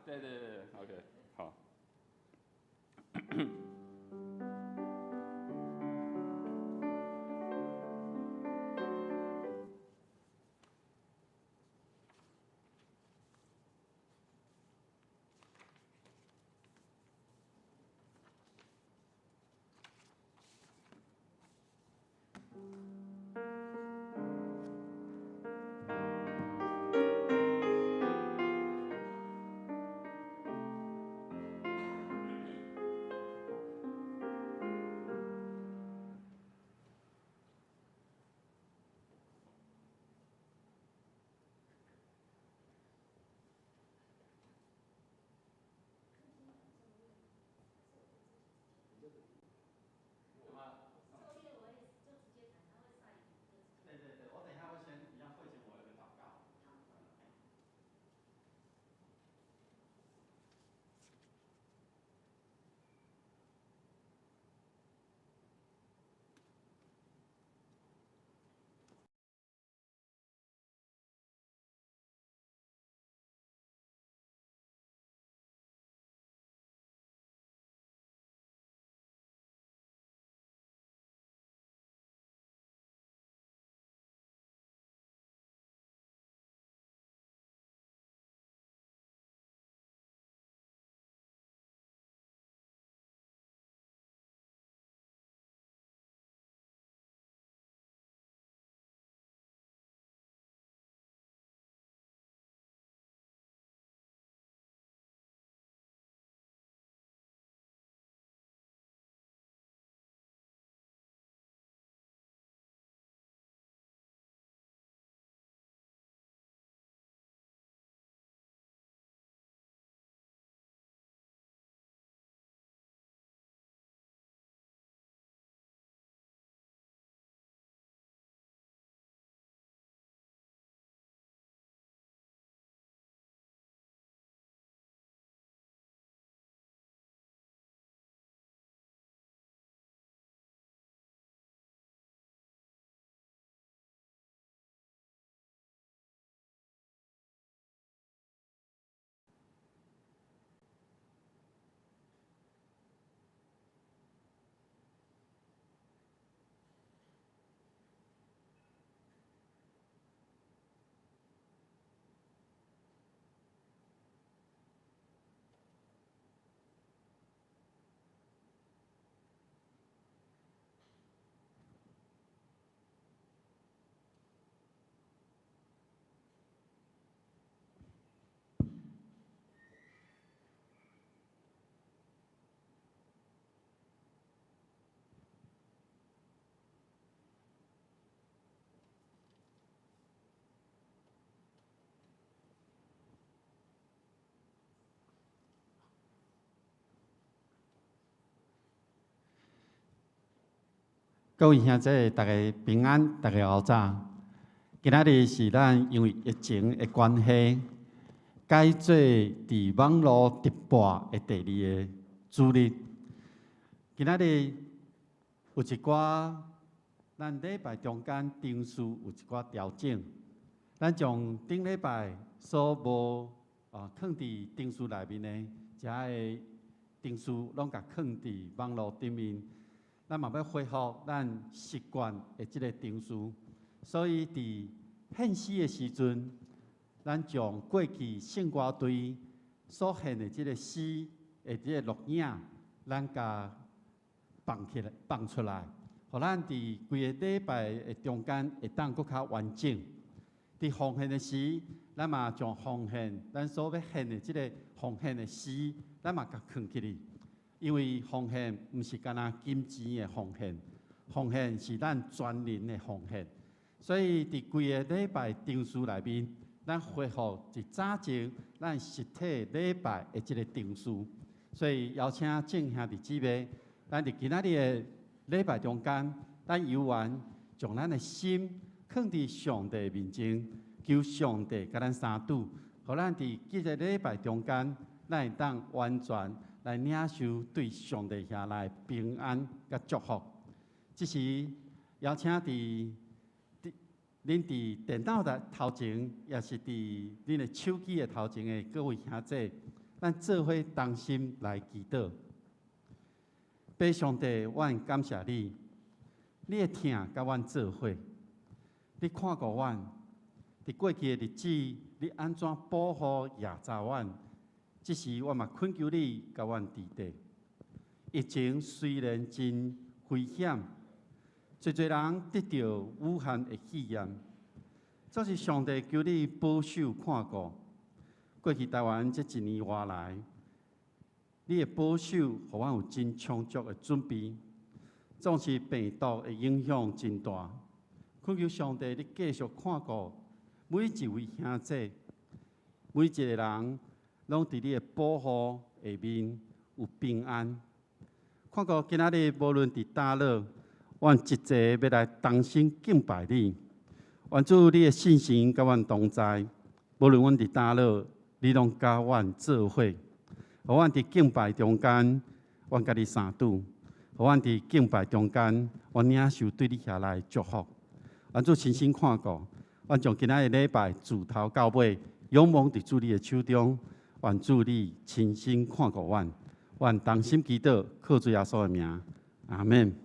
對對對，OK，好。對對對，我等一下會先一樣會前我有個禱告。各位兄弟，大家平安，大家好早。今仔日是咱因為疫情的關係，改做佇網路直播的第二個主日。今仔日有一寡咱禮拜中間程序有一寡調整，咱將頂禮拜所無啊囥佇程序內面的遮个程序，攏共囥佇網路頂面。咱嘛欲恢復咱習慣的這个程序，所以佇獻詩的時陣，咱將過去聖歌隊所獻的這个詩的這个錄影，咱共放起來、放出來，予咱佇規个禮拜的中間會當閣較完整。佇奉獻的時，咱嘛將奉獻，咱所欲獻的這个奉獻的詩，咱嘛共囥起來。因為奉獻毋是干焦金錢的奉獻，奉獻是咱全人的奉獻。所以佇規个禮拜程序內面，咱恢復一早前咱實體禮拜的這个程序。所以邀請眾兄弟姊妹，咱佇今仔日的禮拜中間，咱猶原將咱的心囥佇上帝面前，求上帝共咱相拄，予咱佇這个禮拜中間，咱會當完全來領受對上帝遐來平安佮祝福。這時邀請佇恁佇電腦的頭前，抑是佇恁的手機的頭前的各位兄弟，咱做伙同心來祈禱。父上帝，阮感謝你，你的疼佮阮做伙，你看顧阮，佇過去的日子，你按怎保護掖查阮？這時我嘛懇求你佮阮佇底。疫情雖然真危險，濟濟人得著武漢的肺炎，總是上帝求你保守看顧。過去台灣這一年外來，你的保守，予阮有真充足的準備。總是病毒的影響真大，懇求上帝，你繼續看顧每一位兄弟，每一個人，攏佇你的保護下面有平安。看顧今仔日無論佇佗落，阮一齊欲來同心敬拜你。願主你的聖神佮阮同在，無論阮佇佗落，你攏佮阮做伙。予阮佇敬拜中間，阮佮你相拄；予阮佇敬拜中間，阮領受對你遐來祝福。願主親身看顧，阮將今仔日禮拜自頭到尾，仰望佇主你的手中。願主你親身看顧阮，阮同心祈禱，靠主耶穌的名，阿們。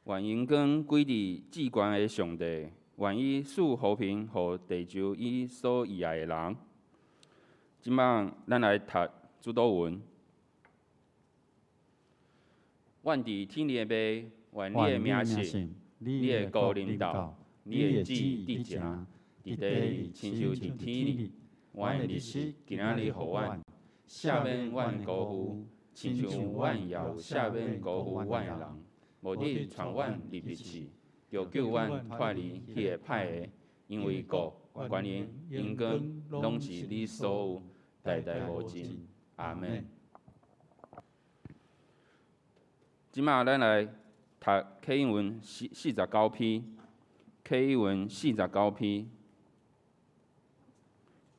願榮光歸佇至懸的上帝，願伊賜和平予地球伊所喜愛的人。這擺咱來讀主禱文。阮佇天裡的父，願你的名聖，你的國臨到，你的旨意得成，佇地裡親像佇天裡。阮的日食今仔日予阮，赦免阮的辜負，親像阮也有赦免辜負阮的人。無得帶阮入去試，著救阮脫離彼个歹的，因為國、權能、榮光，攏是你所有，代代無盡。阿們。這擺咱來讀啟應文49篇，啟應文四十九篇，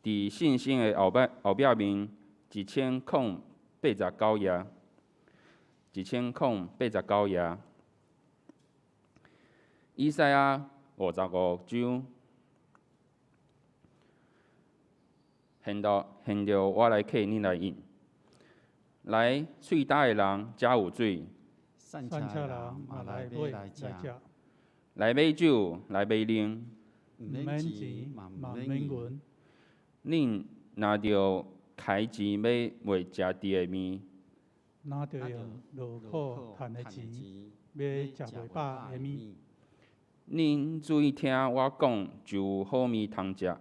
佇信心的後壁面1089頁，1089頁。以賽亞55章，現在我來客恁來印。來喙焦的人才有水，散赤的人嘛來買來食，來買酒來買奶，毋免錢嘛毋免銀。恁若著開錢買袂食著的麵，若著用勞苦趁的錢買食袂飽的麵。恁注意聽我講，就有好物通食。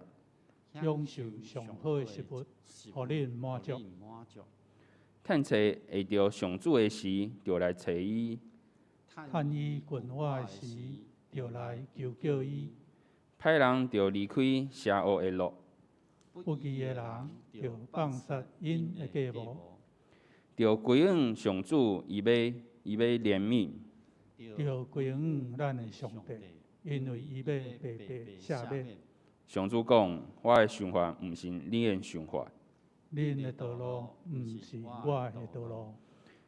享受上好的食物，予恁滿足。趁找會著上主的時，就來揣伊。趁伊困倚的時，就來求叫伊。歹人著離開邪惡的路，不義的人著放殺𪜶的計謀。著歸向上主，伊欲憐憫。著歸向咱的上帝，因為伊欲白白赦免。上主講：我的想法毋是你的想法，恁的道路毋是我的道路。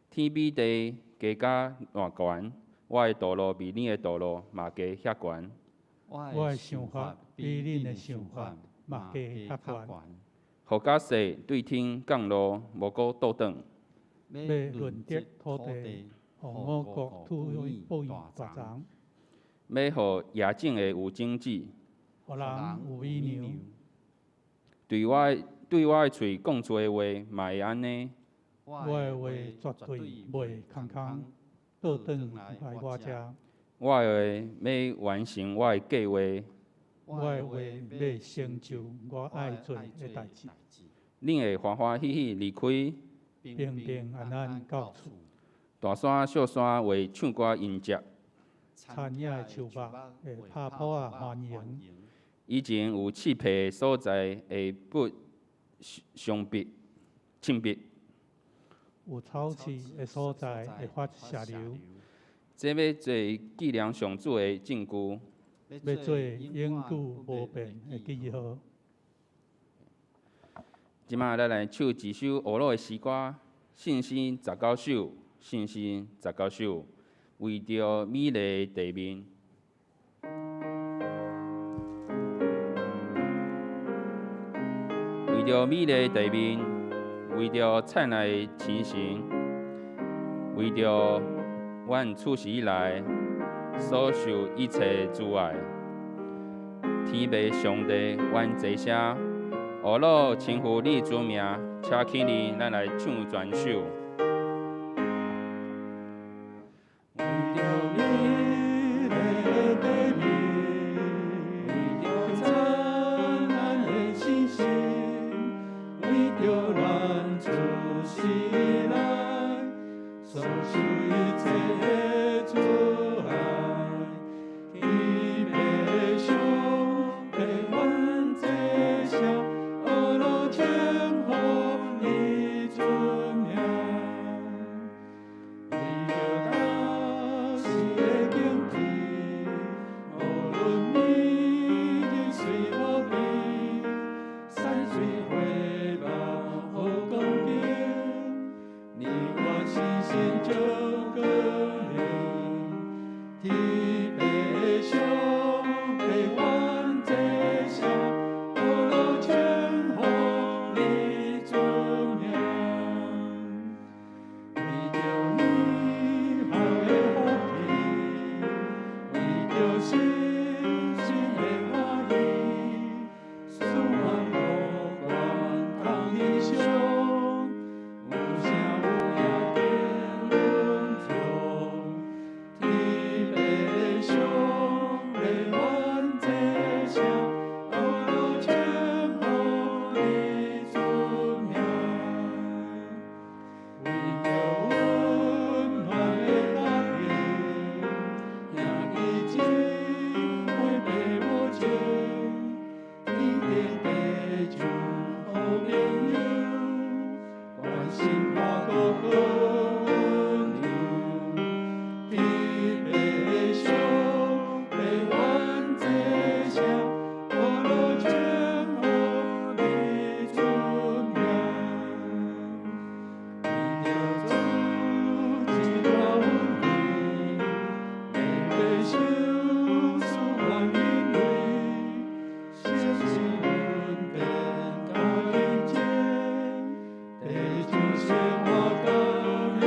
天比地低甲偌懸，我的道路比你的道路嘛低遐懸。我的想法比恁的想法嘛低較懸。雨甲雪對天降落，無閣倒轉。欲潤澤土地，予五穀吐義大欉。欲予野種的有種子，予人有米糧。對我的喙講出的話，嘛會按呢。我的話絕對袂空空，倒轉來我遮。我的話欲完成我的計劃。我的話欲成就我愛做的代誌。恁會歡歡喜喜離開，平平安安到厝。大山小山會唱歌迎接。田野的樹木會拍噗仔歡迎。以前有刺皮的所在會拔長筆、青筆。有草刺的所在會發石榴。這欲做紀念上主的證據。欲做永久無變的記號。這擺咱來唱一首俄魯的詩歌，信心十九首，信心十九首，為著美麗的地面。為著美麗的地面，為著燦爛的清晨，為著阮出世以來所受一切阻礙，天父上帝，阮齊聲，呵咾稱呼你尊名，請起立，咱來唱全首。為著美麗的地面，為著燦爛的星星，為著咱出世以來所受一切的阻礙，天父上帝，阮齊聲，呵咾稱呼你尊名。為著大時的景致，無論暝日水無邊，山水花木好光景，你我信心就光明。天父上帝，阮齊聲，呵咾稱呼你尊名。為著美好的福氣，為著信心的歡喜，使阮樂觀通欣賞，有聲有影見阮強。天父上帝，阮齊聲，呵咾稱呼你尊名。為著溫暖的家庭，兄弟姊妹爸母情，天頂地上好朋友，關心我閣好溫柔。天父上帝，阮齊聲，呵咾稱呼你尊名。為著主這大恩惠，白白受賜阮因為，誠實恩典佮認真，地上生活佮免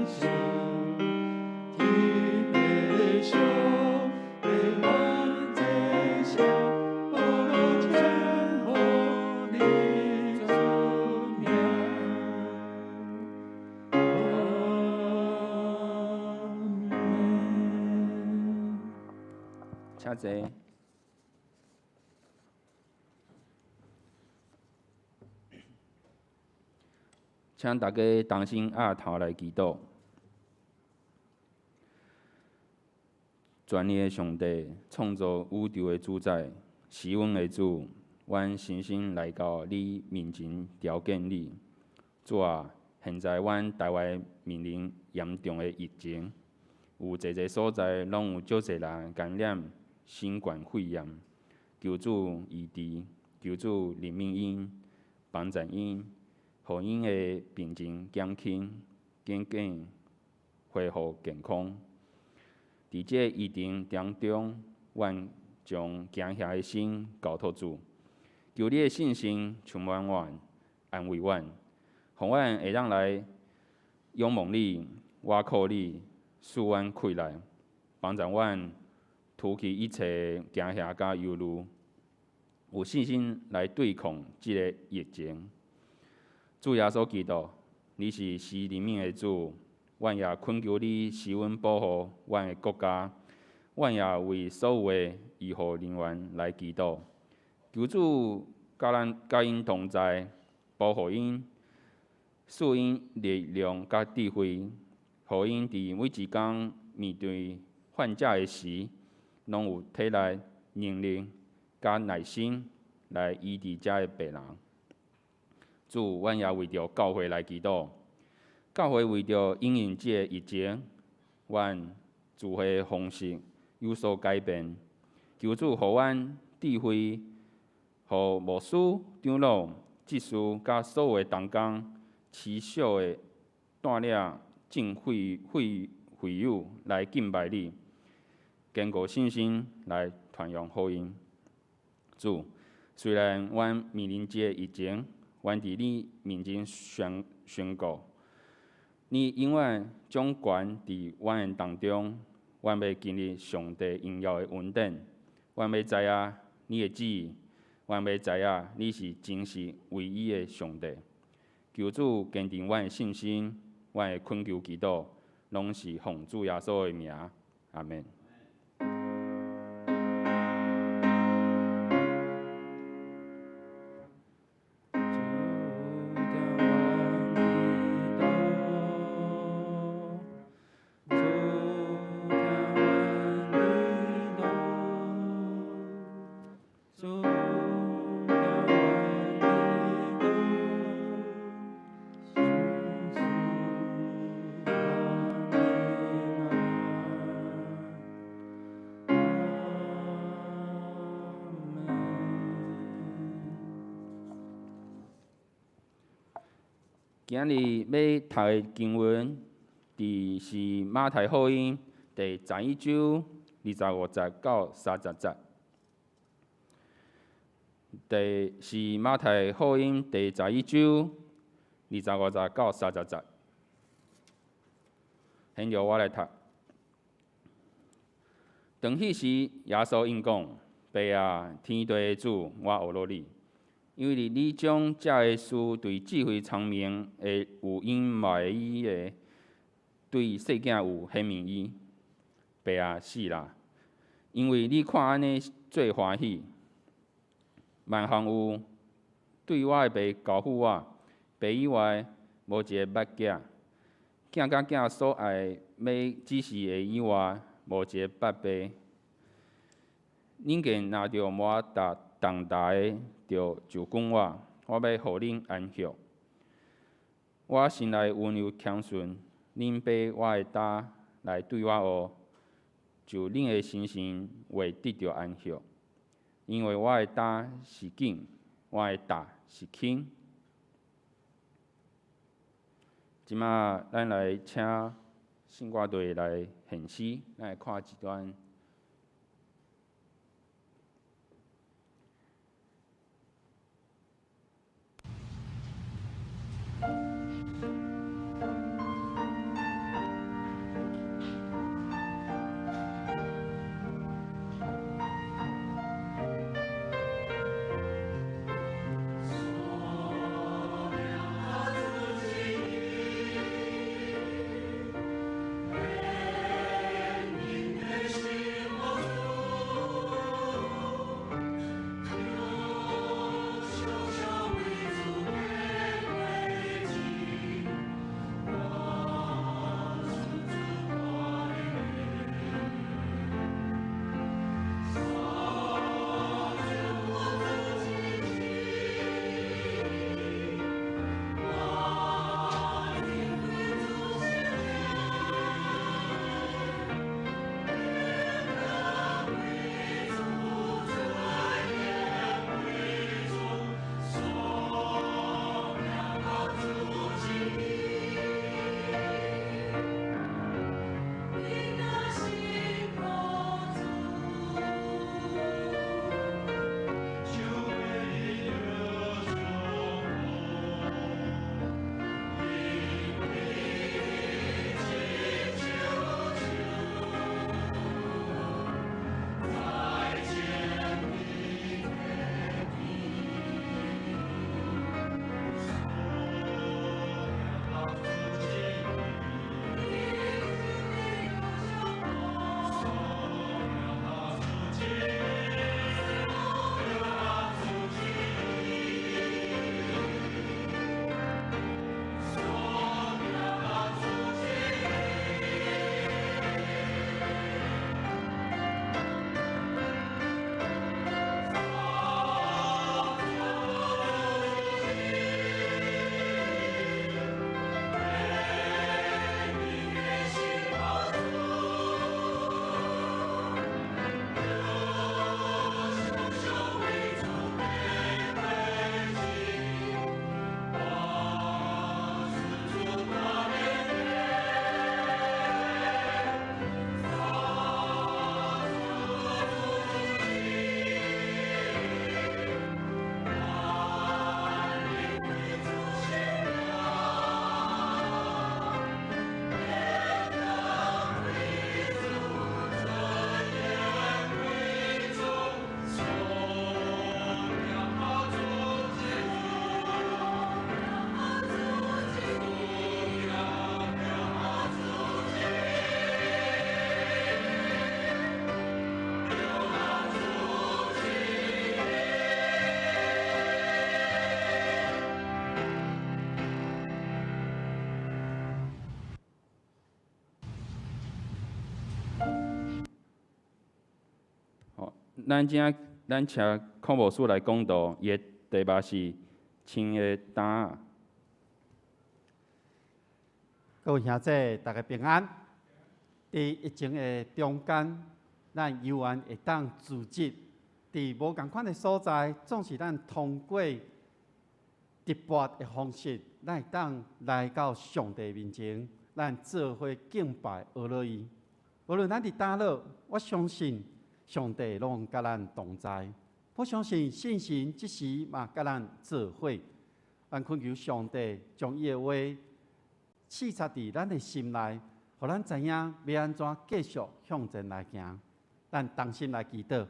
受。天父上帝，阮齊聲，呵咾稱呼你尊名。阿們。請坐。請大家同心徛頭來祈禱。全能的上帝，創造宇宙的主宰，是阮的主，阮深深來到你面前朝見你。主啊，現在阮台灣面臨嚴重的疫情，有濟濟所在攏有足濟人感染新冠肺炎。求主醫治，求主憐憫𪜶，幫助𪜶，予𪜶的病情減輕，緊緊恢復健康。佇這个疫情當中，阮將驚嚇的心交託主，求你的信心充滿阮，安慰阮，予阮會當來仰望你，倚靠你，賜阮氣力，幫助阮除去一切驚嚇佮憂慮，有信心來對抗這个疫情。主耶穌基督，你是施憐憫的主。阮也懇求你施恩保護阮的國家，阮也為所有的醫護人員來祈禱，求主佮咱佮𪜶同在，保護𪜶，賜𪜶力量佮智慧，予𪜶佇每一工面對患者的時，攏有體力、能力佮耐心來醫治遮的病人。主，阮也為著教會來祈禱。教會為著因應這个疫情，阮聚會的方式有所改變。求主予阮智慧，予牧師、長老、執事佮所有的同工，持續的帶領眾會會會友來敬拜你，堅固信心來傳揚福音。主，雖然阮面臨這個疫情，阮佇你面前宣宣告。你永遠掌權佇阮的當中，阮欲經歷上帝榮耀的恩典，阮欲知影你的旨意，阮欲知影你是真實唯一的上帝。求主堅定阮的信心，阮的懇求祈禱，攏是奉主耶穌的名，阿們。今日欲讀的經文，佇是馬太福音第十一章二十五節到三十節。第是馬太福音第十一章二十五節到三十節。現在我來讀。當彼時，耶穌應講：爸啊，天地的主，我阿羅你。因為你將這个事對智慧聰明的有隱瞞伊的，對細囝有顯明伊。爸啊，是啦，因為你看按呢做歡喜。萬項有對我的爸交付我，爸以外無一个捌囝，囝佮囝所愛欲指示的以外，無一个捌爸。恁既拿著我擔重擔的，就就近我，我欲予恁安息。我心內溫柔謙遜，恁背我的擔來對我學，就恁的心神會得著安息。因為我的擔是輕，我的擔是輕。這馬咱來請聖歌隊來獻詩，咱來看一段。說了他自己。咱請咱請鄺牧師來講道，伊的題目是穿的衫仔。各位兄弟，大家平安。佇疫情的中間，咱猶原會當組織佇無仝款的所在，總是咱通過直播的方式，咱會當來到上帝面前，咱做伙敬拜阿羅伊。無論咱佇佗落，我相信上帝攏佮咱同在。我相信聖神這時嘛佮咱做伙。咱懇求上帝將伊的話刺插佇咱的心內，予咱知影欲按怎繼續向前來行。咱同心來祈禱。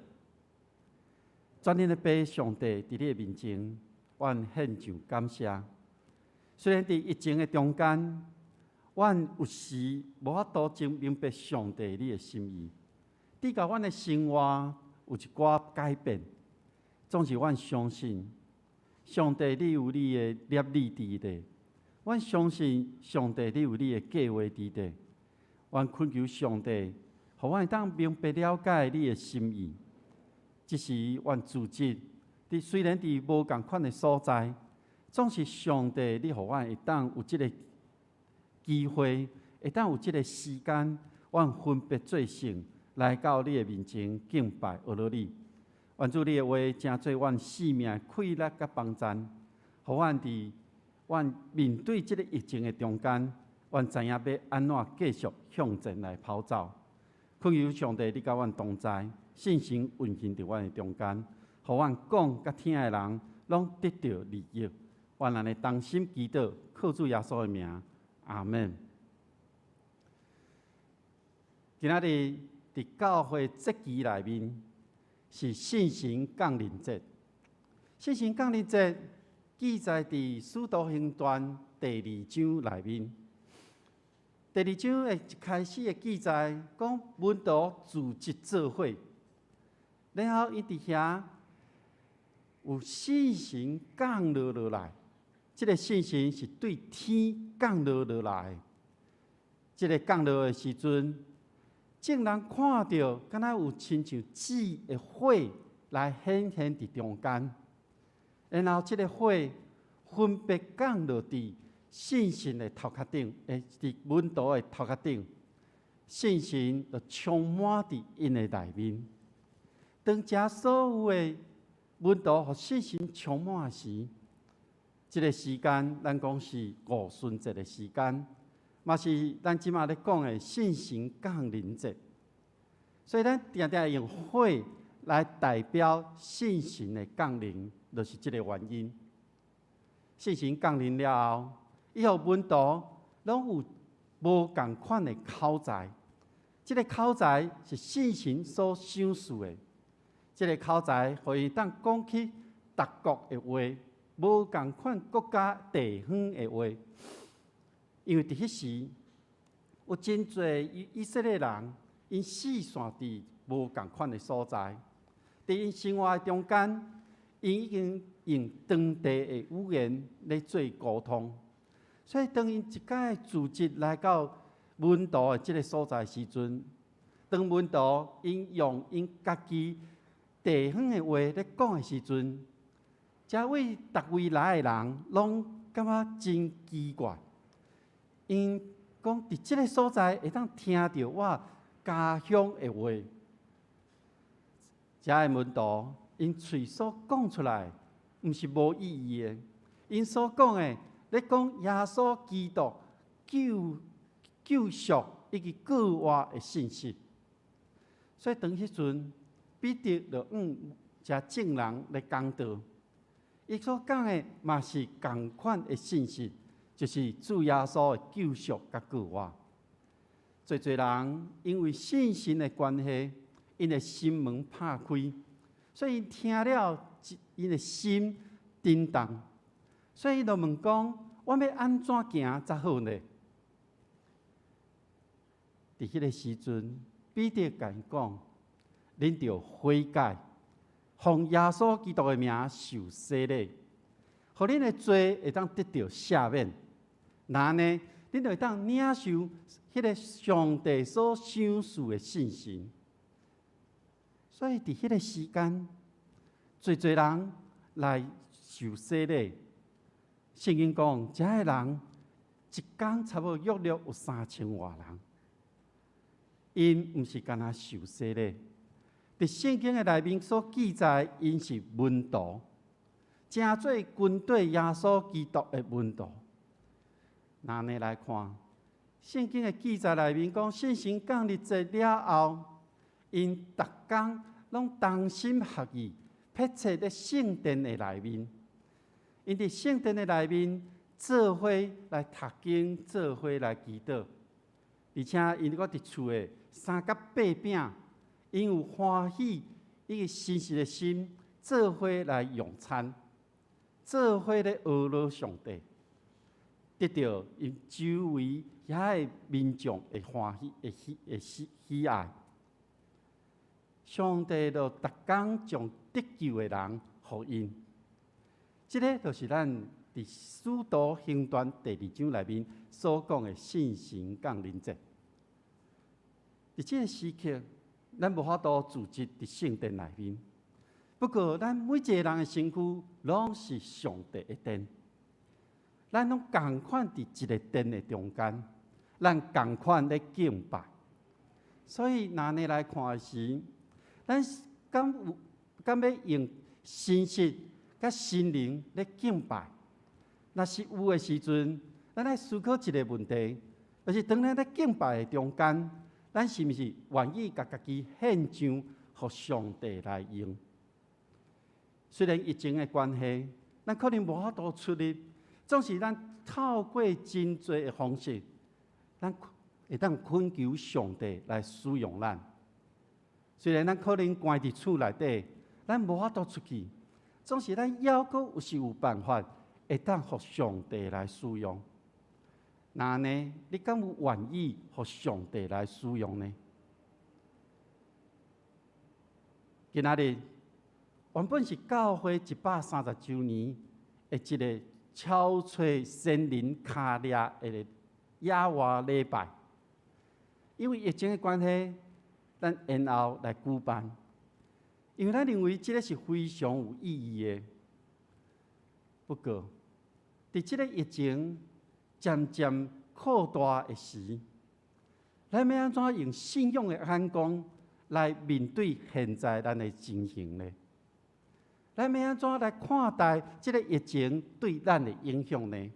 全能的父上帝佇你的面前，阮獻上感謝。雖然佇疫情的中間，阮有時無法度真明白上帝你的心意，直到阮的生活有一寡改變，總是阮相信上帝你有你的旨意佇底。阮相信上帝你有你的計劃佇底。阮懇求上帝，予阮會當明白了解你的心意。這時，阮組織佇雖然佇無仝款的所在，總是上帝你予阮會當有這個機會，會當有這個時間，阮分別做聖來到你的面前敬拜阿羅你。願主你的話成做阮生命的氣力佮幫贊，予阮佇阮面對這個疫情的中間，阮知影欲按怎繼續向前來跑走。懇求上帝，你佮阮同在，聖神運行佇阮的中間，予阮講佮聽的人攏得著利益。阮按呢同心祈禱，靠主耶穌的名，阿門。今仔日佇教會節期內面是聖神降臨節。聖神降臨節記載佇使徒行傳第二章內面。第二章的一開始的記載，講門徒聚集做伙，然後𪜶佇遐有聖神降落落來。這個聖神是對天降落落來。這個降落的時陣，眾人看著，敢若有親像紙的火來顯現佇中間，然後這個火分別降落佇聖神的頭殼頂，佇門徒的頭殼頂，聖神就充滿佇𪜶的內面。當遮所有的門徒予聖神充滿時，這個時間咱講是五旬節的時間，嘛是咱這馬咧講的聖神降臨節。所以咱定定用火來代表聖神的降臨，就是這個原因。聖神降臨了後，伊予門徒攏有無仝款的口才，這個口才是聖神所賞賜的。這個口才，予伊當講起別國的話，無仝款國家地方的話。因為佇彼時有真濟以色列人，𪜶四散佇無仝款的所在，佇𪜶生活的中間，𪜶已經用當地的語言咧做溝通。所以當𪜶一擺組織來到門徒的這個所在時陣，當門徒𪜶用𪜶家己地方的話咧講的時陣，遮位逐位來的人攏感覺真奇怪。𪜶講佇這個所在會當聽著我家鄉的話，遮的門徒𪜶喙所講出來，毋是無意義的，𪜶所講的咧講耶穌基督救贖以及復活的信息。所以當彼陣，彼得就向遮眾人咧講道，伊所講的嘛是仝款的信息，就是主耶穌的救贖佮復活。濟濟人因為聖神的關係，𪜶的心門拍開，所以聽了，𪜶的心震動，所以就問講：我欲按怎行才好呢？佇彼個時陣，彼得共𪜶講：恁著悔改，奉耶穌基督的名受洗禮，予恁的罪會當得著赦免。若按呢，恁就會當領受彼個上帝所賞賜的聖神。所以佇彼个時間，濟濟人來受洗禮。聖經講，遮个人一工差不多約略有3000外人。𪜶毋是干焦受洗禮，佇聖經的內面所記載，𪜶是門徒，成做跟綴耶穌基督的門徒。若按呢來看，聖經的記載內面講，聖神降臨節了後，𪜶逐工攏同心合意，迫切佇聖殿的內面。𪜶佇聖殿的內面做伙來讀經，做伙來祈禱，而且𪜶閣佇厝的三角擘餅，𪜶有歡喜以及誠實的心，做伙來用餐，做伙咧呵咾上帝，得著𪜶周圍遐的民眾的歡喜、的喜、的喜喜愛。上帝就逐工將得救的人予𪜶。這个就是咱佇使徒行傳第二章內面所講的聖神降臨節。佇這个時刻，咱無法度聚集佇聖殿內面。不過，咱每一个人的身軀攏是上帝的殿，咱攏仝款佇一个殿的中間，咱仝款咧敬拜。所以，若按呢來看的時，咱敢有敢欲用信實佮心靈咧敬拜？若是有的時陣，咱愛思考一个問題，就是當咱咧敬拜的中間，咱是毋是願意共家己獻上，予上帝來用？雖然疫情的關係，咱可能無法度出入，總是咱透過真濟的方式，咱會當懇求上帝來使用咱。雖然咱可能關佇厝內底，咱無法度出去，總是咱猶閣有是有辦法會當予上帝來使用。若按呢，你敢有願意予上帝來使用呢？今仔日原本是教會130週年的一个超揣先人跤跡的野外禮拜，因為疫情的關係，咱延後來舉辦，因為咱認為這个是非常有意義的。不過，佇這个疫情漸漸擴大的時，咱欲按怎用信仰的眼光來面對現在咱的情形呢？咱欲按怎來看待這个疫情對咱的影響呢？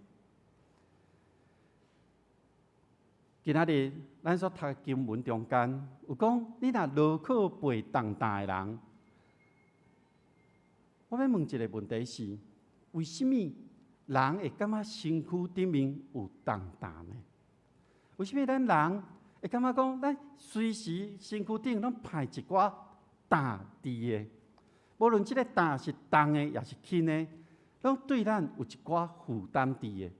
今仔日咱所讀的經文中間有講，你若勞苦背重擔的人，我欲問一个問題是：為啥物人會感覺身軀頂面有重擔呢？為啥物咱人會感覺講，咱隨時身軀頂攏排一寡擔佇的？無論這个擔是重的，抑是輕的，攏對咱有一寡負擔佇的。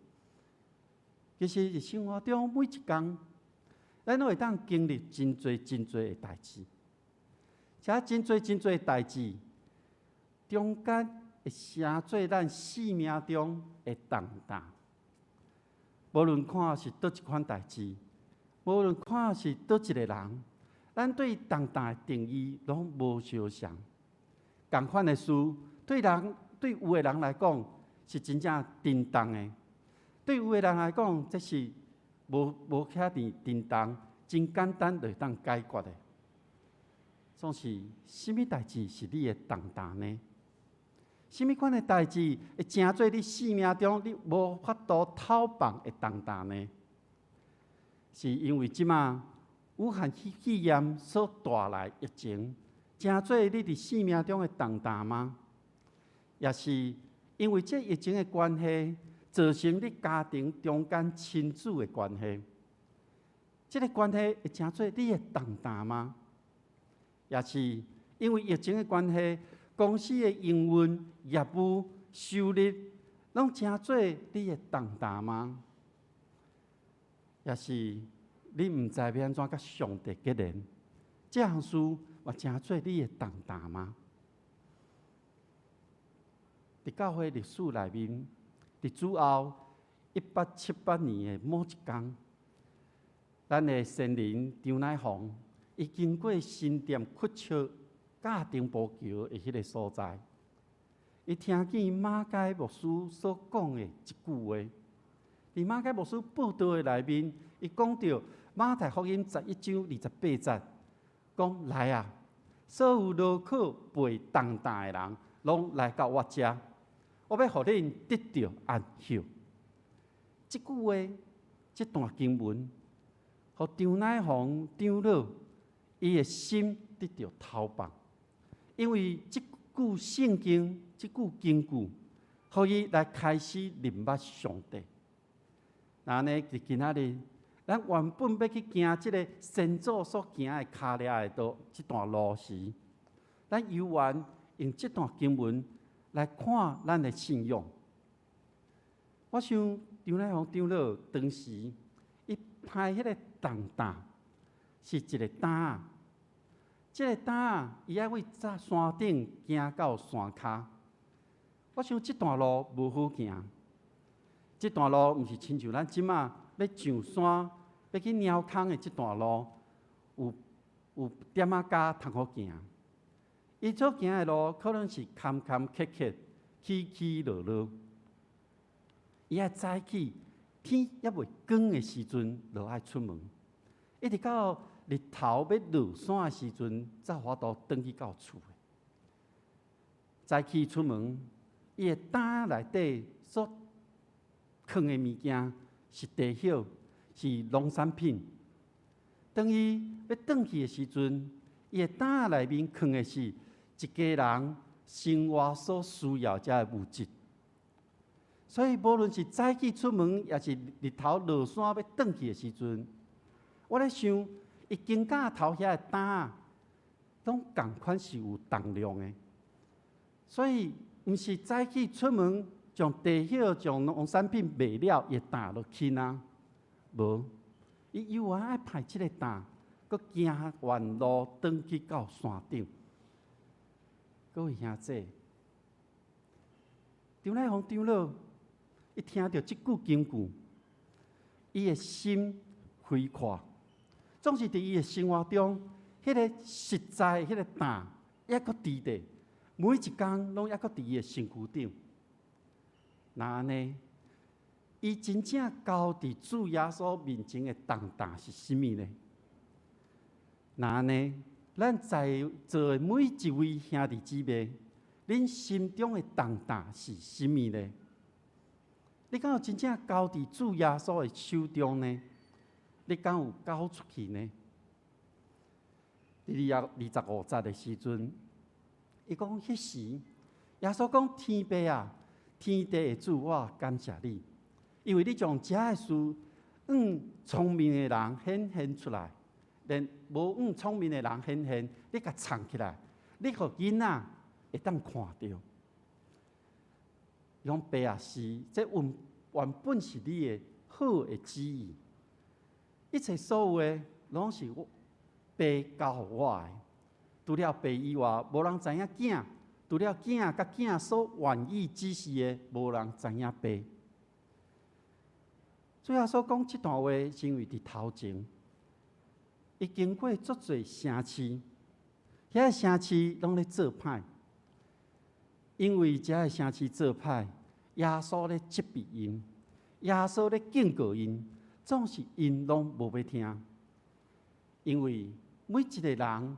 其實佇生活中每一工，咱攏會當經歷真濟真濟的代誌，這真濟真濟的代誌中間會成做咱生命中的重擔。無論看是佗一款代誌，無論看是佗一个人，咱對重擔的定義攏無相仝。仝款的事，對人對有的人來講是真正沉重的。對有的人來講，這是無無遐爾沉重，真簡單就會當解決的。總是啥物代誌是你的重擔呢？啥物款的代誌會成做你生命中你無法度透放的重擔呢？是因為這馬武漢肺炎所帶來疫情，成做你佇生命中的重擔嗎？抑是因為這疫情的關係，造成你家庭中間親子的關係，這個關係會成做你的重擔嗎？抑是因為疫情的關係，公司的營運、業務、收入，攏成做你的重擔嗎？抑是你毋知欲按怎佮上帝結連，這項事嘛成做你的重擔嗎？佇教會歷史內面，佇主後1878年的某一工，咱的先人張乃芳，伊經過新店屈尺架碇步橋的彼个所在，伊聽見馬該牧師所講的一句話。佇馬該牧師報道的內面，伊講著馬太福音11章28節，講來啊，所有勞苦背重擔的人，攏來到我遮，我欲予恁得著安歇。這句話，這段經文，予張乃宏長老伊的心得著投放，因為這句聖經，這句經句，予伊來開始認捌上帝。那呢，佇今仔日，咱原本欲去行這個先祖所行的跤跡的道，這段路時，咱猶原用這段經文來看咱的信仰。我想張乃宏長老當時，伊抱彼個重擔是一個擔仔，這個擔仔伊愛為山頂行到山跤。我想這段路無好行，這段路毋是親像咱這馬欲上山、欲去貓空的這段路，有點仔跤通好行。伊所行的路可能是坎坎坷坷、起起落落。伊愛早起，天猶未光的時陣，就愛出門，一直到日頭欲落山的時陣，才有法度轉去到厝。早起出門，伊的擔內底所囥的物件是茶葉，是農產品。當伊欲轉去的時陣，伊的擔內面囥的是一家人生活所需要這个物質。所以，無論是早起出門，抑是日頭落山欲轉去的時陣，我咧想，伊肩胛頭遐的擔，攏仝款是有重量的。所以，毋是早起出門將茶葉、將農產品賣了，伊的擔就輕啊。無，伊猶原愛抱這個擔，閣行遠路轉去到山頂。各位兄弟，張乃宏長老，伊聽著這句金句，伊的心開闊，總是佇伊的生活中，彼個實在彼個擔，猶閣佇咧，每一工攏猶閣佇伊的身軀頂。那按呢，伊真正交佇主耶穌面前的重擔是啥物呢？那按呢，咱在座的每一位兄弟姊妹，恁心中的重擔是啥物呢？你敢有真正交佇主耶穌的手中呢？你敢有交出去呢？佇25節的時陣，伊講彼時，耶穌講天父啊，天地的主，我感謝你，因為你將這个事向聰明的人顯現出來，連無向聰明的人顯現，你共藏起來，你予囡仔會當看著。伊講爸啊，是這原本是你的好的旨意，一切所有的攏是我爸交予我的。除了爸以外，無人知影囝；除了囝佮囝所願意指示的，無人知影爸。主耶穌講這段話，是因為佇頭前，伊經過足濟城市，遐个城市攏咧做歹，因為這个城市做歹，耶穌咧責備𪜶，耶穌咧警告𪜶，總是𪜶攏無欲聽，因為每一個人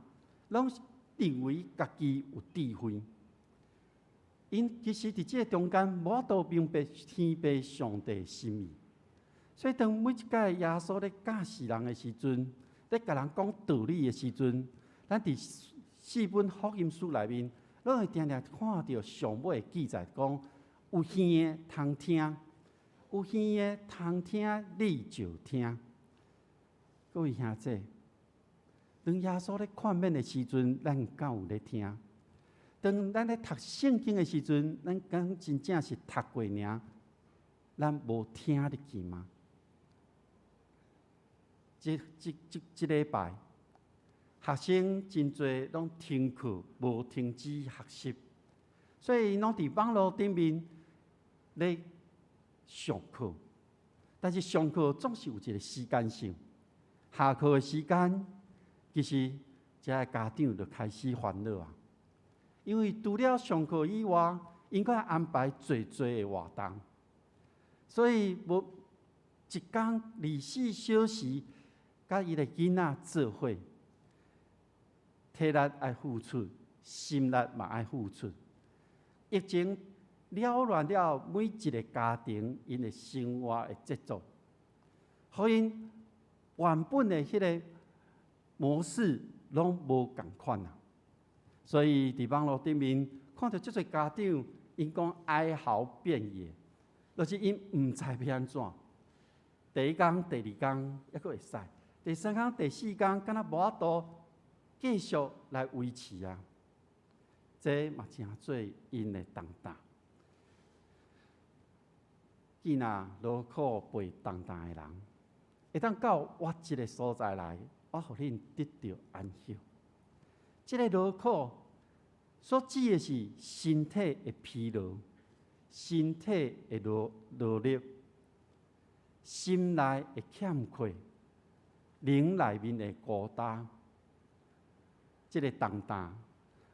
攏認為家己有智慧，𪜶其實佇這个中間無法度明白天父上帝心意，所以當每一擺耶穌咧教示人的時陣，咧共人講道理的時陣，咱佇四本福音書內面，攏會定定看著上尾記載講，有耳的通聽，有耳的通聽，你就聽。各位兄弟，當耶穌咧勸勉的時陣，咱敢有咧聽？當咱咧讀聖經的時陣，咱敢真正是讀過爾？咱無聽入去嗎？這這禮拜，學生真濟攏停課，無停止學習，所以攏佇網路頂面咧上課。但是上課總是有一個時間性，下課的時間其實遮个家長就開始煩惱啊，因為除了上課以外，𪜶閣愛安排濟濟的活動，所以無一工24小時佮伊的囡仔做伙，體力愛付出，心力嘛愛付出。疫情擾亂了每一个家庭𪜶的生活的節奏，予𪜶原本的彼个模式攏無仝款啊。所以佇網路頂面看著足濟家長，𪜶講哀嚎遍野，就是𪜶毋知欲按怎。第一工、第二工猶閣會使，第三工、第四工，敢若無法度繼續來維持啊。這嘛成做𪜶的重擔。見若勞苦背重擔的人，會當到我這个所在來，我予恁得著安息。這个勞苦所指的是身體的疲勞、身體的勞力、心內的欠缺、靈內面的孤單。這个重擔，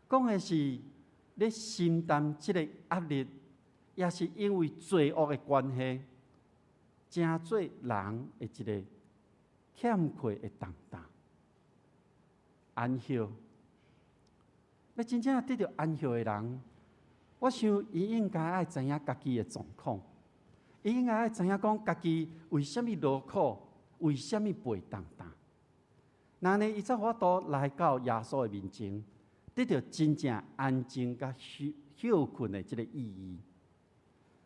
講的是你承擔這个壓力，也是因為罪惡的關係，成做人的一个欠缺的重擔。安息，欲真正得著安息的人，我想伊應該愛知影家己的狀況，伊應該愛知影講家己為啥物勞苦，為啥物背重擔。若按呢，伊才有法度來到耶穌的面前，得著真正安靜佮歇睏的這个意義。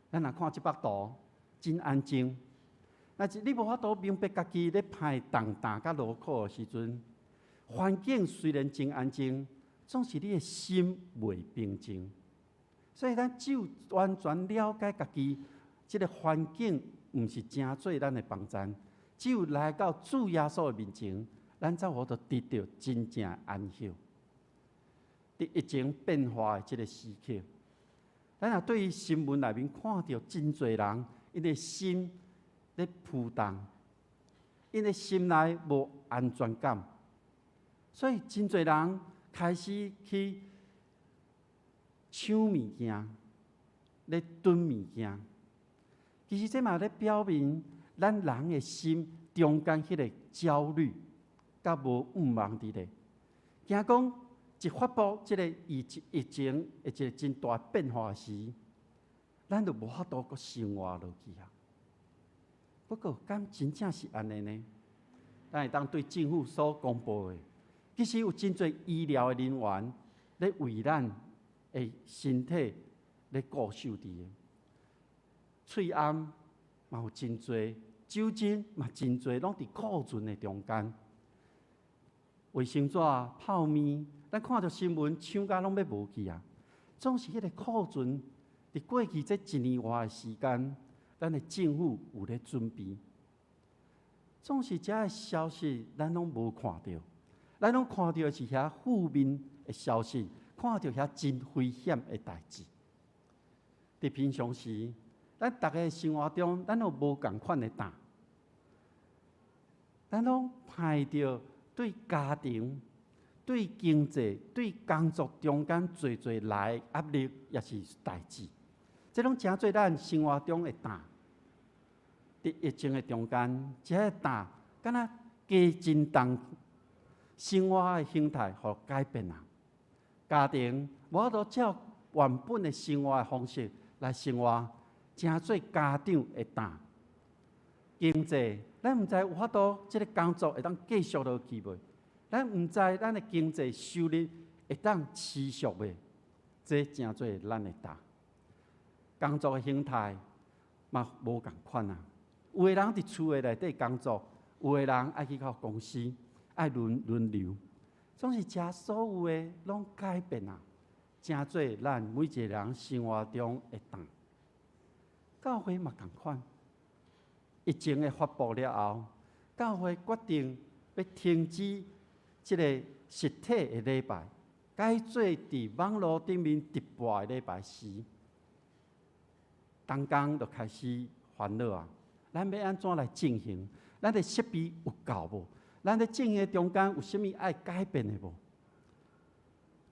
咱若看這幅圖，真安靜。若是你無法度明白家己咧背重擔佮勞苦的時陣，環境雖然真安靜，總是你的心袂平靜。所以咱只有完全了解家己，這个環境毋是成做咱的幫贊，只有來到主耶穌的面前，咱才有法度得著真正安息。佇疫情變化的這个時刻，咱若對於新聞內面看著真濟人，𪜶的心咧浮動，𪜶的心內無安全感，所以真濟人開始去搶物件，咧囤物件。其實這嘛咧表明，咱人的心中間彼個焦慮，佮無盼望佇咧，驚講一發布這个疫情的一个真大變化時，咱就無法度閣生活落去啊。不過，敢真正是按呢呢？咱會當對政府所公布的，其實有真濟醫療的人員咧為咱的身體咧顧守佇的。喙罨嘛有真濟，酒精嘛真濟，攏佇庫存的中間。衛生紙、泡麵，咱看著新聞搶甲攏欲無去啊！總是彼个庫存，佇過去這一年外的時間，咱的政府有咧準備。總是遮的消息，咱攏無看著，咱攏看著的是遐負面的消息，看著遐真危險的代誌。佇平常時，咱逐个生活中，咱有無仝款的擔，咱攏背著對家庭、對經濟、對工作中間濟濟來的壓力，抑是代誌，這攏成做咱生活中的擔。佇疫情的中間，這个擔敢若加真重，生活的形態予改變啊！家庭無法度照原本的生活的方式來生活，成做家長的擔。經濟，咱毋知有法度這个工作會當繼續落去袂？咱毋知咱的經濟收入會當持續袂？這成做咱的擔。工作的形態嘛無仝款啊！有的人佇厝的內底工作，有的人愛去到公司，愛輪輪流，總是遮所有的攏改變啊！成做咱每一个人生活中的擔。教會嘛仝款，疫情的發布了後，教會決定欲停止這个實體的禮拜，改做佇網路頂面直播的禮拜時，同工就開始煩惱啊！咱欲按怎來進行？咱的設備有夠無？咱咧進行的中間有啥物愛改變的無？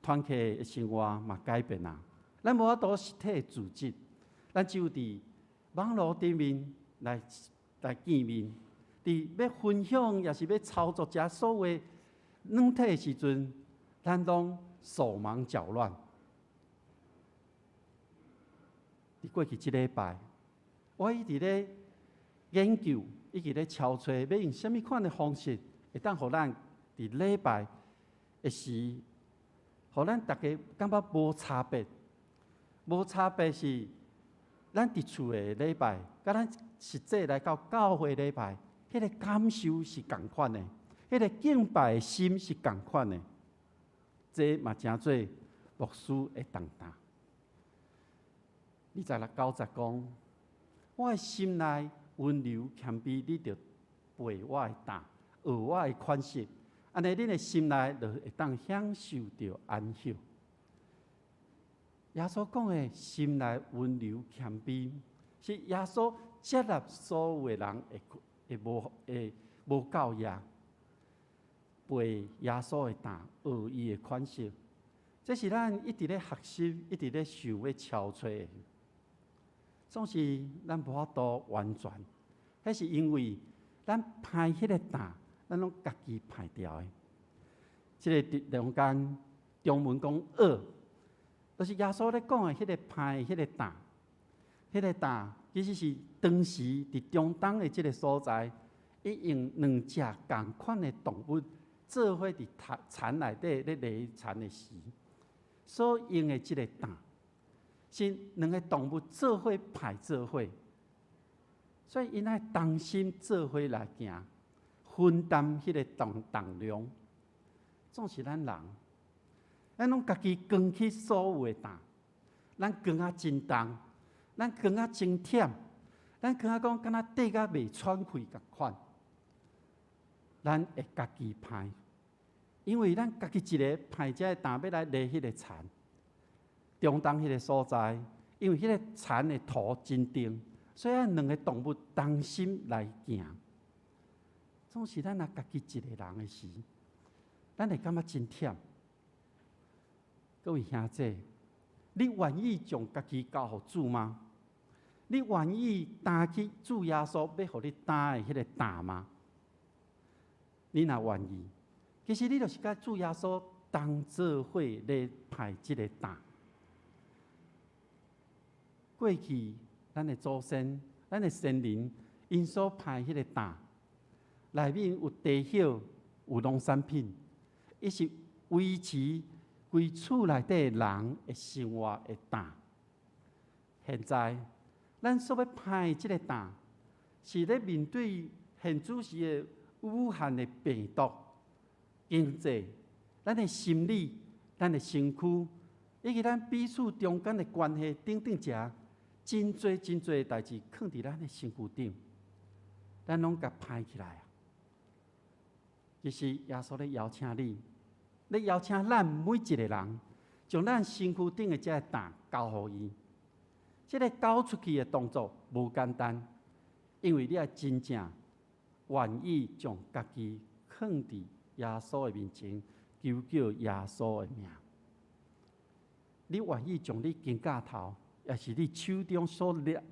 團契的生活嘛改變啊。咱無法度實體的組織，咱只有佇網路頂面來見面。佇欲分享，抑是欲操作遮所有軟體的時陣，咱攏手忙腳亂。佇過去這禮拜，我一直咧研究，一直咧敲揣，欲用啥物款的方式，會當予咱佇禮拜的時，予咱逐家感覺無差別，無差別是咱佇厝的禮拜，佮咱實際來到教會禮拜，彼個感受是仝款的，彼個敬拜的心是仝款的，這嘛成做牧師的重擔。26、9節講，我的心內溫柔謙卑，你著背我的擔，學我的款式，按呢，恁的心內就會當享受著安息。耶穌講的心內溫柔謙卑，是耶穌接納所有的人會無夠額，背耶穌的擔，學伊的款式。這是咱一直咧學習，一直咧想欲敲揣的。總是咱無法度完全，彼是因為咱歹彼個擔，咱攏家己歹掉的。這个中間中文講軛，就是耶穌咧講的彼個歹彼個擔，彼個擔其實是當時佇中東的這个所在，伊用兩隻仝款的動物做伙佇田內底咧犁田的時，所用的這个擔。是兩个動物做伙排做伙，所以𪜶愛同心做伙來行，分擔彼个重量。總是咱人，咱攏家己扛起所有的擔，咱扛啊真重，咱扛啊真忝，咱扛啊講敢若綴甲袂喘氣仝款，咱會家己歹，因為咱家己一个歹這个擔欲來犁彼个田。中東彼个所在，因為彼个田的土真重，所以愛兩个動物同心來行。總是咱若家己一个人的時，咱會感覺真忝。各位兄弟，你願意將家己交予主嗎？你願意擔起主耶穌欲予你擔的彼个擔嗎？你若願意，其實你就是佮主耶穌同做伙咧歹這个擔。過去，咱的祖先、咱的先人，𪜶所歹彼个擔，內面有茶葉、有農產品，伊是維持規厝內底人的生活的擔。現在，咱所欲歹這个擔，是咧面對現此時的武漢的病毒、經濟、咱的心理、咱的身軀，以及咱彼此中間的關係等等遮。真濟真濟代誌囥佇咱的身軀頂，咱攏共歹起來啊！其實耶穌咧邀請你，咧邀請咱每一個人，將咱身軀頂的這個擔交予伊。這个交出去的動作無簡單，因為你愛真正願意將家己囥佇耶穌的面前，求叫耶穌的名。你願意將你肩胛頭，抑是你手中所掠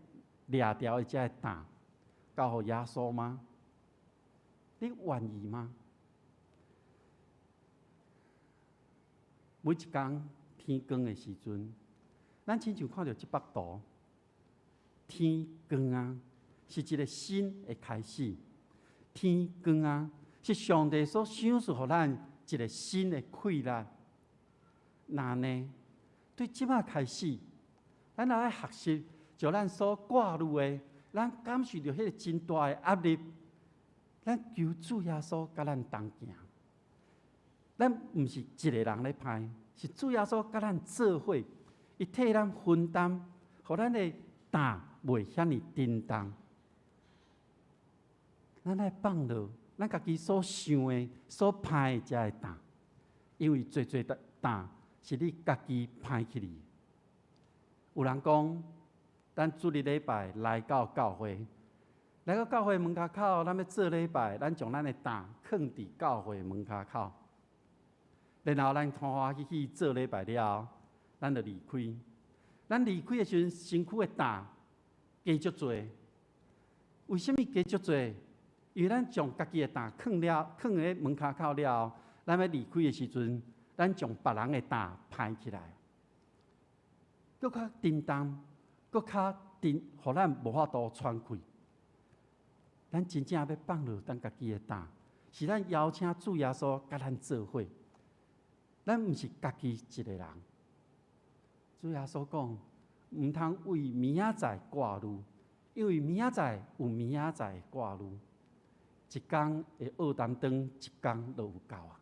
掠著的這个擔，交予耶穌嗎？你願意嗎？每一工天光的時陣，咱親像看著這幅圖，天光啊，是一个新的開始。天光啊，是上帝所賞賜予咱一个新的氣力。那呢，對這擺開始，咱愛學習，將咱所掛慮的，咱感受著彼个真大的壓力，咱求主耶穌佮咱同行。咱毋是一个人咧歹，是主耶穌佮咱做伙，伊替咱分擔，予咱的擔袂遐爾沉重。咱愛放落咱家己所想的、所歹的這个擔，因為濟濟的擔是你家己歹起來。有人講，咱主日禮拜來到教會，來到教會門跤口，咱欲做禮拜，咱將咱的擔囥佇教會門跤口。然後咱歡歡喜喜做禮拜了後，咱就離開。咱離開的時陣，身軀的擔加足濟。為啥物加足濟？因為咱將家己的擔囥了，囥佇門跤口了後，咱欲離開的時陣，咱將別人的擔排起來，閣較沉重，閣較沉，予咱無法度喘氣。咱真正欲放落咱家己的擔，是咱邀請主耶穌佮咱做伙。咱毋是家己一个人。主耶穌講，毋通為明仔載掛慮，因為明仔載有明仔載的掛慮。一工的厄擔當，一工就有夠啊！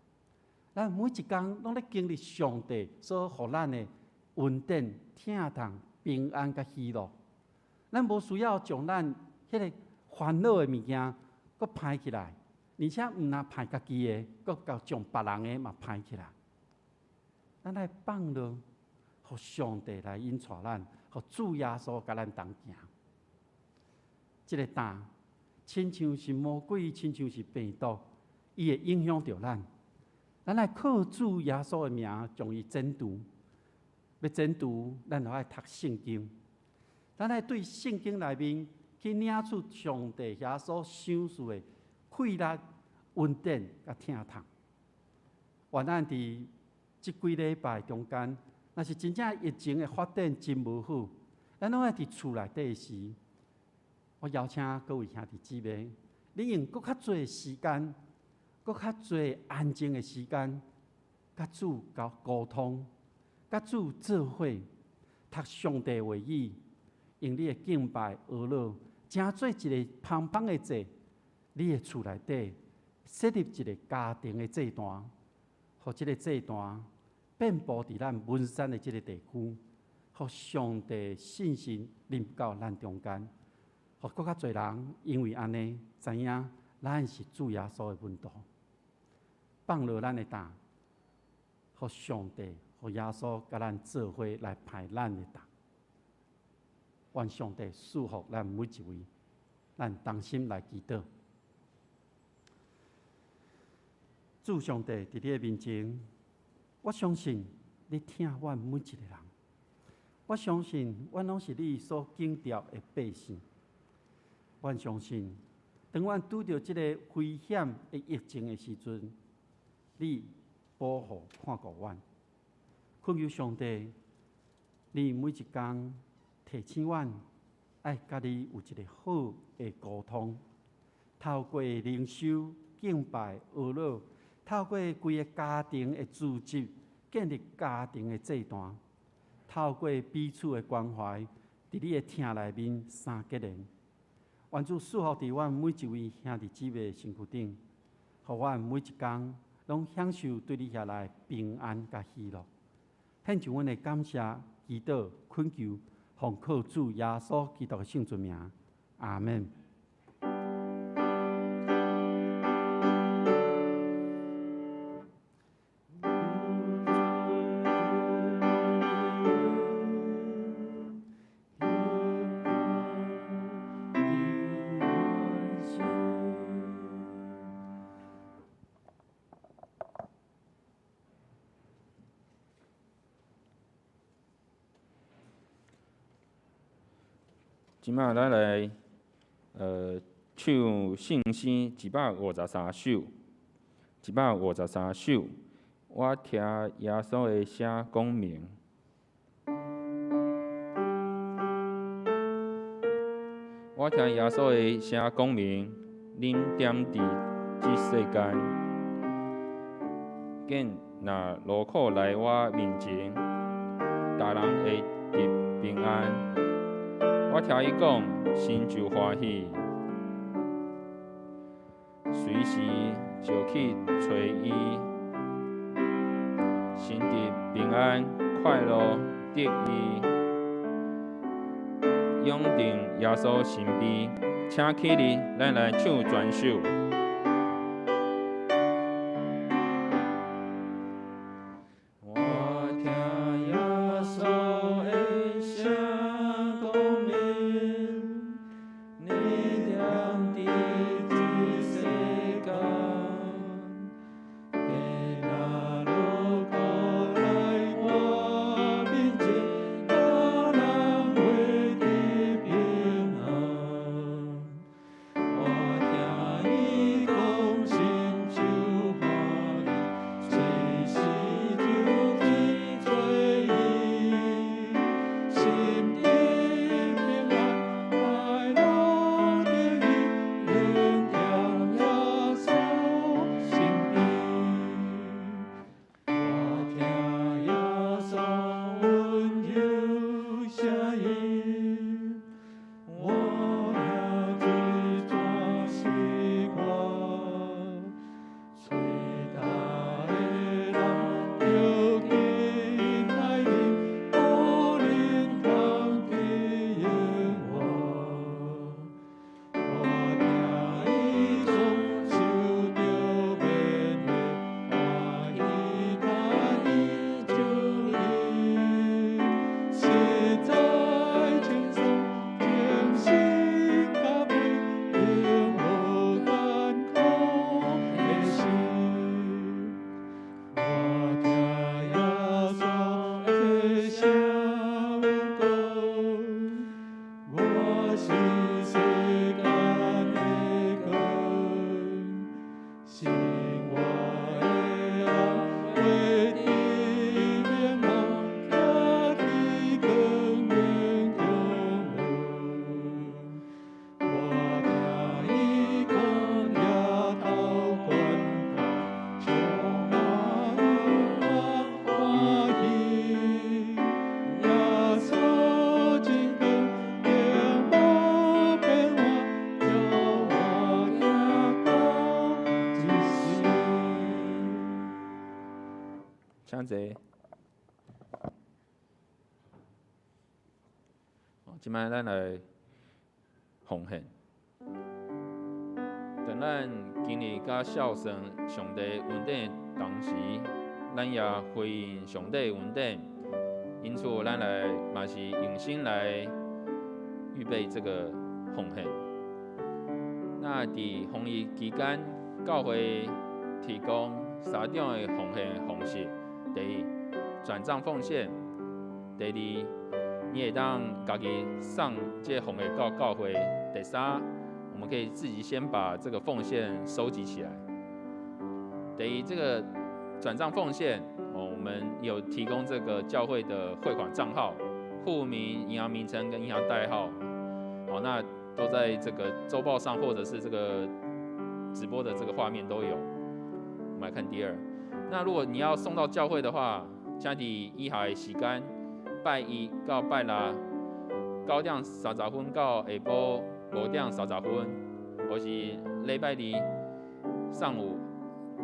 咱每一工攏咧經歷上帝所予咱的恩典、疼痛、平安佮喜樂。咱無需要將咱彼个煩惱的物件閣排起來，而且毋但排家己的，閣共將別人的嘛排起來。咱愛放落，予上帝來引帶咱，予主耶穌佮咱同行。這个擔，親像是魔鬼，親像是病毒，伊會影響著咱。咱愛靠主耶穌的名，將伊剪除。欲剪除，咱就愛讀聖經。咱愛對聖經內面去領取上帝遐所賞賜的氣力、恩典佮疼痛。願咱佇這幾禮拜中間，若是真正疫情的發展真無好，咱攏愛佇厝內底時，我邀請各位兄弟姊妹，你用閣較濟時間，閣較濟安靜的時間，佮主溝溝通，佮主做伙，讀上帝話語，用你的敬拜哀禱，成做一个芳芳的祭，你的厝內底設立一个家庭的祭壇，予這个祭壇遍佈佇咱文山的這个地區，予上帝信心臨到咱中間，予閣較濟人因為按呢知影咱是主耶穌的門徒，放落咱的擔，予上帝、予耶穌佮咱做伙來排咱的擔。願上帝賜福咱每一位，咱同心來祈禱。主上帝佇你的面前，我相信你疼阮每一个人。我相信阮攏是你所揀召的百姓。阮相信，當阮拄著這个危險的疫情的時陣，你保護看顧阮。懇求上帝，你每一工提醒阮，愛佮你有一个好的溝通，透過靈修、敬拜、哀禱，透過規个家庭的組織，建立家庭的祭壇，透過彼此的關懷，佇你的疼內面相結連。願主賜福佇阮每一位兄弟姊妹的身軀頂，予阮每一工攏享受對你遐來平安佮喜樂。獻上阮的感謝、祈禱、懇求，奉靠主耶穌基督的聖尊名，阿們。這擺咱來唱聖詩153首，153首，我聽耶穌的聲講明。我聽耶穌的聲講明，恁踮佇這世間，見若勞苦來我面前，逐人會得平安。我聽伊講，心就歡喜，隨時就去揣伊，心得平安，快樂得意，永定耶穌身邊。請起立，咱來唱全首。我生活的人活伫明暗，行去光明中。我听伊讲，额头悬悬，充满我欢喜。耶稣真光，并无变换，照我行到这世。请坐。這擺咱來奉獻。當咱經歷佮孝順上帝恩典的同時，咱也回應上帝恩典。因此，咱來嘛是用心來預備這個奉獻。那佇防疫期間，教會提供三種的奉獻方式：第一，轉帳奉獻；第二，你會當家己送這個奉獻到教會；第三，我們可以自己先把這個奉獻收集起來。第一，這個轉帳奉獻，我們有提供這個教會的匯款帳號、戶名、銀行名稱跟銀行代號，好，那都在這個週報上或者是這個直播的這個畫面都有。我們來看第二，那如果你要送到教會的話，請佇以下的時間，拜一到拜六9點30分到下晡5點30分，或是禮拜二上午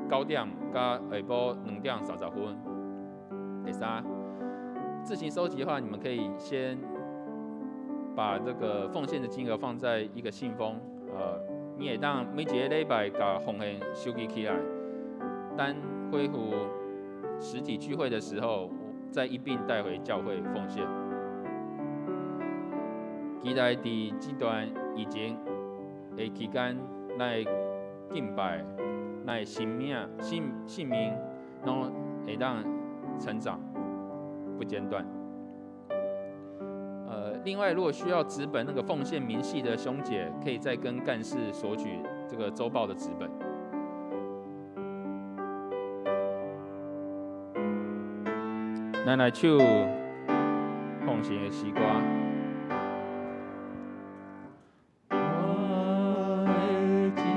9點到下晡2點30分。第三，自行收集的話，你們可以先把這個奉獻的金額放在一個信封，你會當每一個禮拜共奉獻收集起來，當恢復實體聚會的時候，再一併帶回教會奉獻。期待佇這段疫情的期間，咱的敬拜、咱的生命、性命，攏會當成長，不間斷。另外，如果需要紙本那個奉獻明細的兄姐，可以再跟幹事索取這個週報的紙本。咱來唱奉獻的詩歌。我的真恩献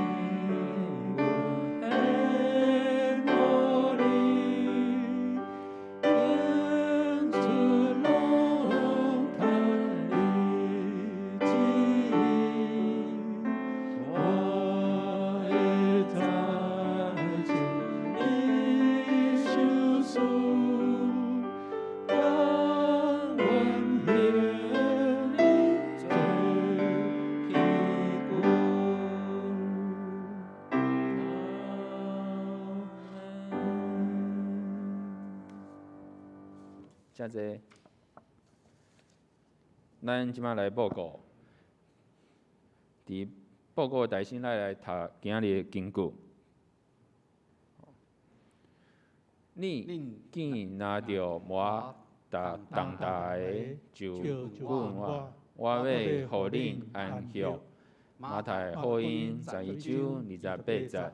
予你，献出攏趁你旨意。我的财产你收取，甘愿行你做器具。阿们。请坐。咱這擺來報告，佇報告的台先，咱來讀今仔日的經句。你既拿著我踏重擔的，就阮我，我欲予恁安息。馬太福音11章28節。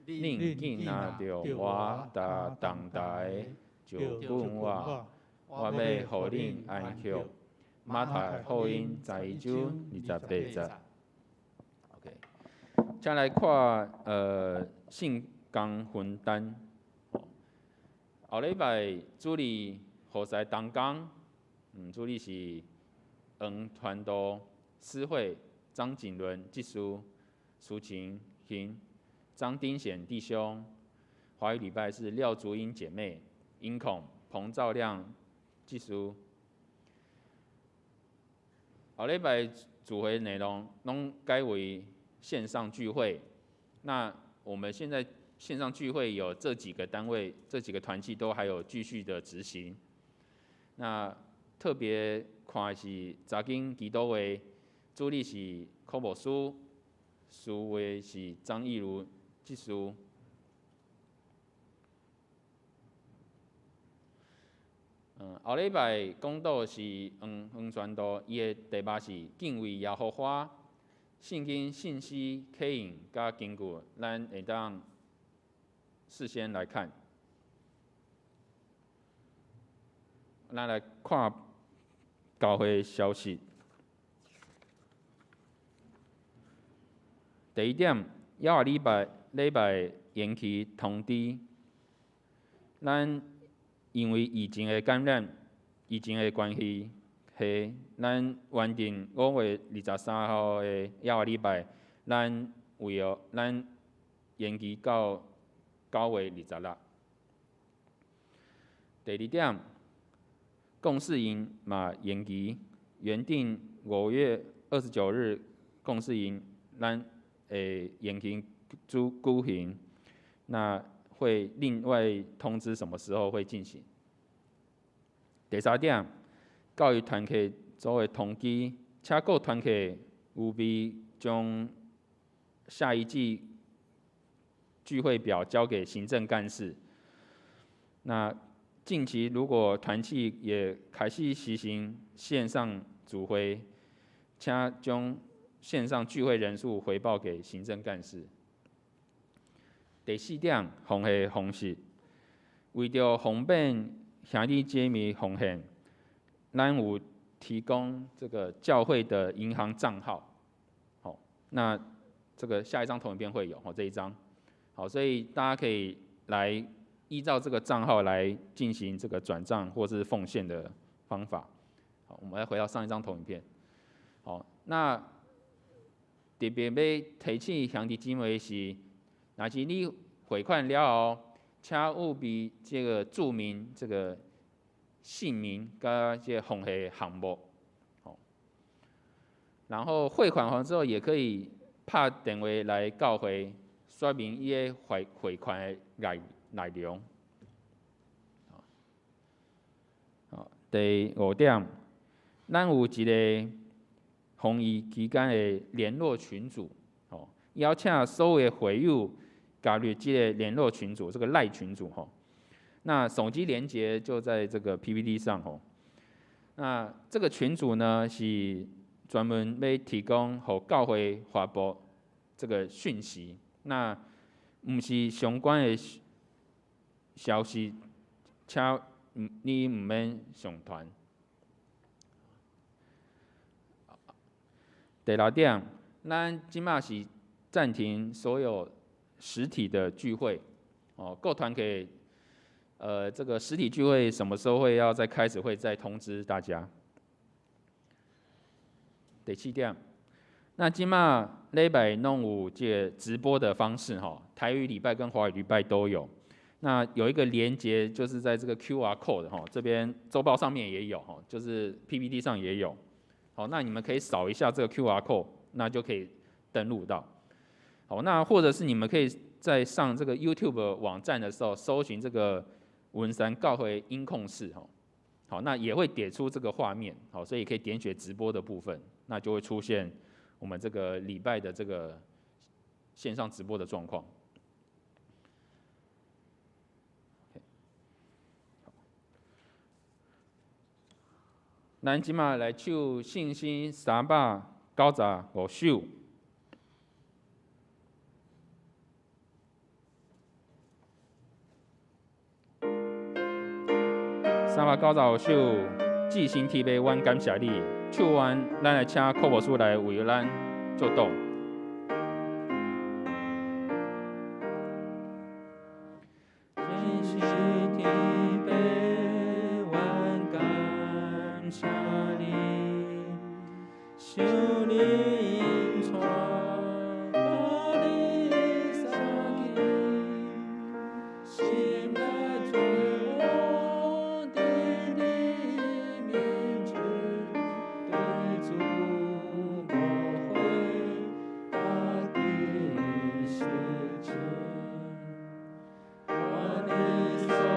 恁既拿著我踏重擔的，就阮我，我欲予恁安息。馬太福音11章28節。OK，請來看聖工分擔。後禮拜主日何西同工，主日是黃傳道司會張景倫執事、蘇晴行、張丁賢弟兄。華語禮拜是廖竹英姐妹、音孔彭兆亮執事。後禮拜聚會內容攏改為線上聚會。那我們現在線上聚會有這幾個單位、這幾個團契都還有繼續的執行。那特別看的是查經祈禱會，主理是柯牧師，司會是張義如執事。後禮拜講道是黃傳道，伊的題目是敬畏耶和華，聖經信息刻印佮根據，咱會當事先來看。咱來看教會消息。第一點，猶仔禮拜延期通知，咱因為疫情的感染、疫情的關係，下咱原定5月23號的猶仔禮拜，咱為了咱延期到9月26。第二點，共事營嘛延期，原定5月29日共事營，咱會延期舉行，那會另外通知什麼時候會進行。第三點，教育團契組的通知，請各團契務必將下一季聚會表交給行政幹事。那近期如果團契也開始實行線上組會，請將線上聚會人數回報給行政幹事。第四點，奉獻方式，為著方便兄弟姐妹奉獻，咱有提供這個教會的銀行帳號。好，那這個下一張投影片會有，這一張。好，所以大家可以來依照這個帳號來進行這個轉帳或是奉獻的方法。好，我們來回到上一張投影片。好，那特別欲提醒兄弟姊妹的是，若是你匯款了後，請務必這個註明這個姓名佮這個奉獻項目。好，然後匯款完之後，也可以拍電話來教會說明伊的匯款的內容。好，第五點，咱有一個防疫期間的聯絡群組，哦，邀請所有的會友加入這個聯絡群組，這個賴群組，吼。那手機連結就在這個 PPT 上，吼。那這個群組呢，是專門欲提供予教會發布這個訊息，那毋是相關的消息，請你毋免上傳。第六點，咱這馬是暫停所有實體的聚會，哦，各團體，這個實體聚會什麼時候會要再開始，會再通知大家。第七點，那這馬禮拜攏有這個直播的方式，吼，台語禮拜跟華語禮拜都有。那有一個連結，就是在這個 QR code，吼，這邊週報上面也有，吼，就是 PPT 上也有。好，那你們可以掃一下這個 QR code，那就可以登錄到。好，那或者是你們可以在上這個 YouTube 網站的時候，搜尋這個文山教會音控室，吼，好，那也會點出這個畫面，好，所以可以點選直播的部分，那就會出現我們這個禮拜的這個線上直播的狀況。咱這馬來唱信心395首。395首，至圣天父，阮感謝你。唱完，咱來請柯牧師來為咱祝禱。我的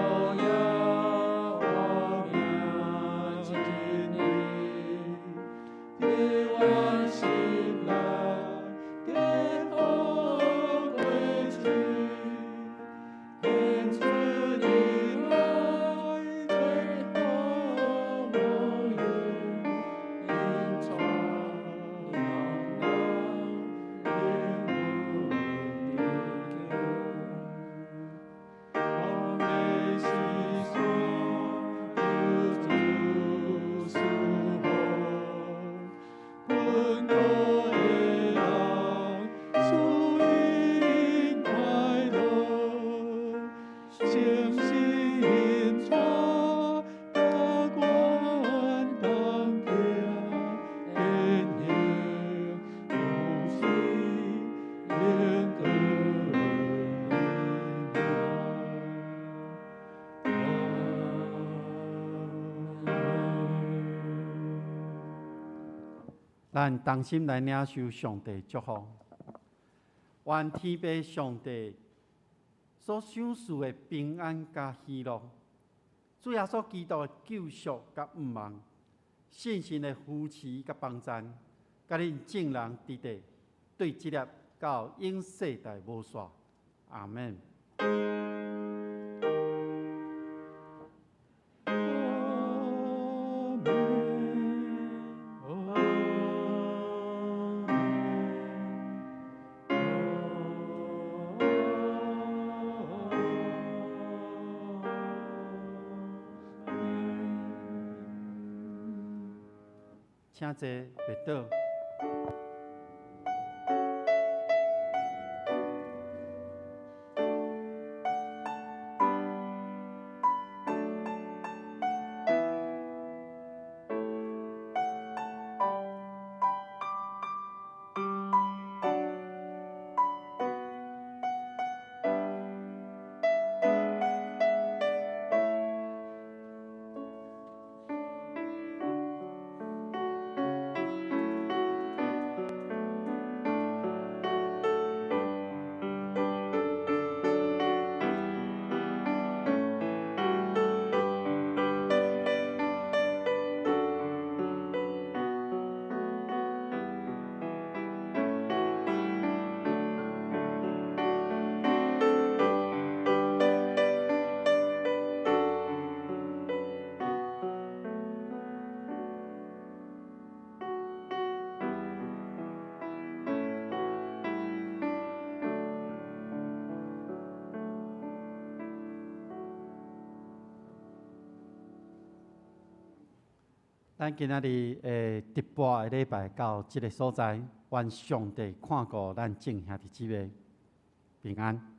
咱同心來領受上帝祝福，願天父上帝所賞賜的平安佮喜樂，主耶穌基督的救贖佮毋忘，聖神的扶持佮幫贊，佮恁眾人佇佇對這粒到永世代無煞。阿門。請坐，袂倒。咱今仔日的直播的禮拜到這个所在，願上帝看顧咱眾兄弟姊妹平安。